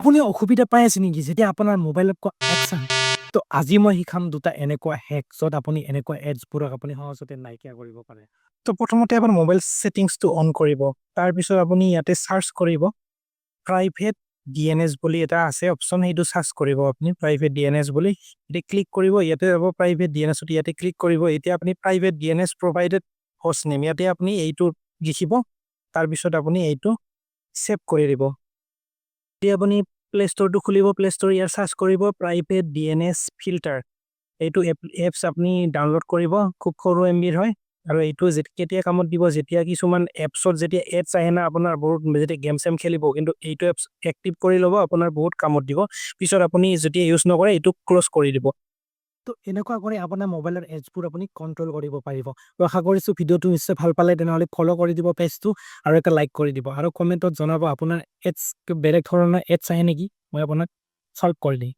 আপুনি অসুবিধা পাই আছে নেকি যেতিয়া আপোনাৰ মোবাইলত এডছ আহে? তো আজি মই শিকাম দুটা এনেকুৱা হেক, য'ত আপুনি এনেকুৱা এডছবোৰক আপুনি সহজতে নাইকিয়া কৰিব পাৰে। তো প্ৰথমতে আপোনাৰ মোবাইল ছেটিংছটো অন কৰিব। তাৰপিছত আপুনি ইয়াতে চাৰ্চ কৰিব, প্ৰাইভেট ডিএনএছ বুলি এটা আছে অপশ্যন, সেইটো চাৰ্চ কৰিব আপুনি প্ৰাইভেট ডিএনএছ বুলি। এতিয়া ক্লিক কৰিব, ইয়াতে যাব প্ৰাইভেট ডিএনএছত, ইয়াতে ক্লিক কৰিব। এতিয়া আপুনি private DNS provided host name, ইয়াতে আপুনি এইটো লিখিব। তাৰপিছত আপুনি এইটো ছেভ কৰি দিব। এতিয়া আপুনি প্লে ষ্ট'ৰটো খুলিব, প্লে ষ্ট'ৰ ইয়াৰ চাৰ্চ কৰিব প্ৰাইভেট ডিএনএছ ফিল্টাৰ। এইটো এপছ আপুনি ডাউনলোড কৰিব, খুব সৰু এমবিৰ হয়। আৰু এইটো কেতিয়া কামত দিব? যেতিয়া কিছুমান এপছত যেতিয়া এডছ আহে না আপোনাৰ বহুত, যেতিয়া গেম চেম খেলিব, কিন্তু এইটো এপছ এক্টিভ কৰি ল'ব, আপোনাৰ বহুত কামত দিব। পিছত আপুনি যেতিয়া ইউজ নকৰে, এইটো ক্ল'জ কৰি দিব। তো এনেকুৱা কৰি আপোনাৰ মোবাইলৰ এডছবোৰ আপুনি কণ্ট্ৰল কৰিব পাৰিব। তো আশা কৰিছোঁ ভিডিঅ'টো নিশ্চয় ভাল পালে। তেনেহ'লে ফ'ল' কৰি দিব পেজটো আৰু এটা লাইক কৰি দিব আৰু কমেণ্টত জনাব আপোনাৰ এডছ, বেলেগ ধৰণৰ এডছ আহে নেকি, মই আপোনাক চল্ভ কৰি দিম।